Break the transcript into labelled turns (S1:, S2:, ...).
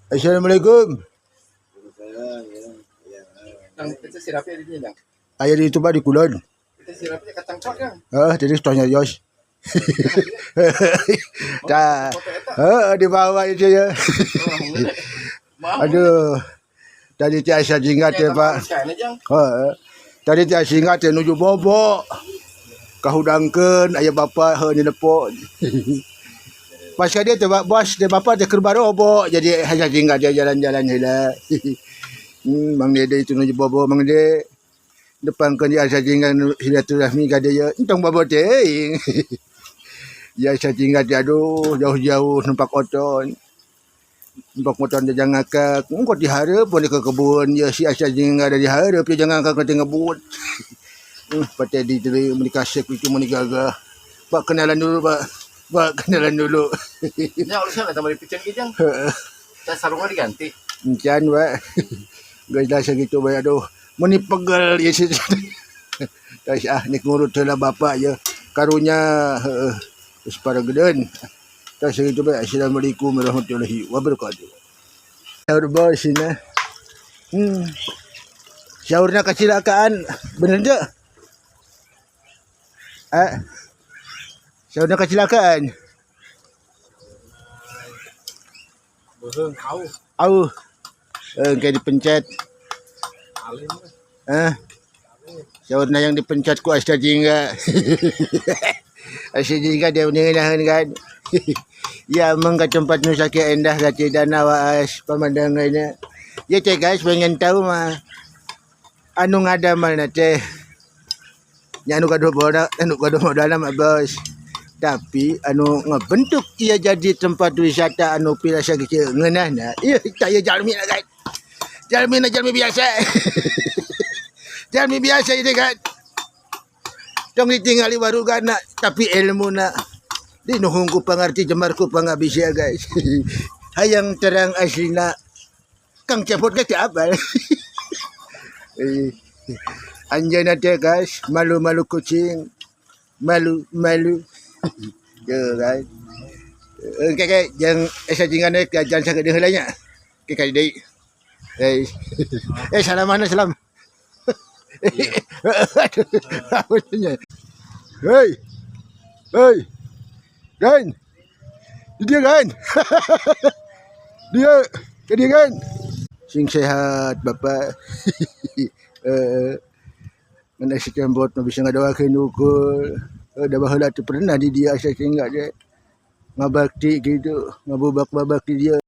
S1: Assalamualaikum.
S2: Yang itu sirapnya di sini, Jang.
S1: Aya di itu, Pak, di kulon.
S2: Itu sirapnya kacang cok, Jang.
S1: Eh, jadi setahnya Yos. Dah.
S2: Foto eta.
S1: Eh, di bawah itu ya.
S2: Mau.
S1: Aduh. Tadi tiasa jingga teh, Pak.
S2: Sekali, Jang.
S1: Heeh. Tadi tiasa jingga teh nuju bobo. Kahudangkeun aya bapa heuh nyelepok. Pas ka dia teh, Pak, bos, dia bapa teh keur barobo. Jadi hanya jingga dia jalan-jalan heula. Mang Dede itu nuju bobo, Mang Dede. Depangkeun di asa jingga nu silaturahmi ka dieu. Entong bobo teuing. Ya asa jingga teh, aduh, jauh-jauh numpak oton. Numpak motor dia jangan ngakak. Engkau diharap pun ke kebun. Ya si asa jingga ada diharap dia jangan ngakak nanti ngebut. Pak Teddy tu menikah itu menikah gagah. Pak, kenalan dulu, Pak. Pak, kenalan dulu.
S2: Ya, urusan eta bari piceun ge, Jang. Teh sarungna diganti.
S1: Encan, Pak. Geus lah sakitu bae, aduh. Meni pegel ya si. Terus ah nik ngurut heula bapak ya. Karunya heueuh. Geus paragedeun. Terus sakitu bae. Assalamualaikum warahmatullahi wabarakatuh. Sahur bos ini. Sahurna kecelakaan. Bener tak? Eh. Sahurna kecelakaan.
S2: Beuheung kau.
S1: Au. Eh, kayak dipencet.
S2: Alim.
S1: Eh. Sahurna yang dipencet ku Asta Jingga. Asta Jingga dia menengahan kan. Ya, emang ke tempat nu sakieu endah gati dan waas pemandangannya. Ya teh guys, pengen tahu mah anu ngadamelna teh. Nya anu gaduh modal, anu gaduh modalna mah bos. Tapi anu ngebentuk ia jadi tempat wisata anu pila sakieu ngeunahna. Ieu tak ieu jalmi lah guys. Jalmi na jalmi biasa. Jalmi biasa ini kan. Tong ditinggali warugana tapi ilmu na dinuhung ku pangarti jemar ku pangabisia guys. Hayang terang aslina Kang Cepot ge teu apal. Eh, anjeunna teh guys, malu-malu kucing. Malu-malu. Ya guys. Eh, okay, jeung esa jingga ke jalan sakedeung heula nya. Ke kali deui. Eh, eh salam mana salam. Aduh, apa nya? Hei. Hei. Kan. Dia kan. Dia ke dia kan. Sing sehat bapak. Eh, mana si cembot nu bisa ngadoakeun ukur. Eh, da baheula teu pernah di dia asa tinggal dia. Ngabakti gitu, ngabubak-babak di dia.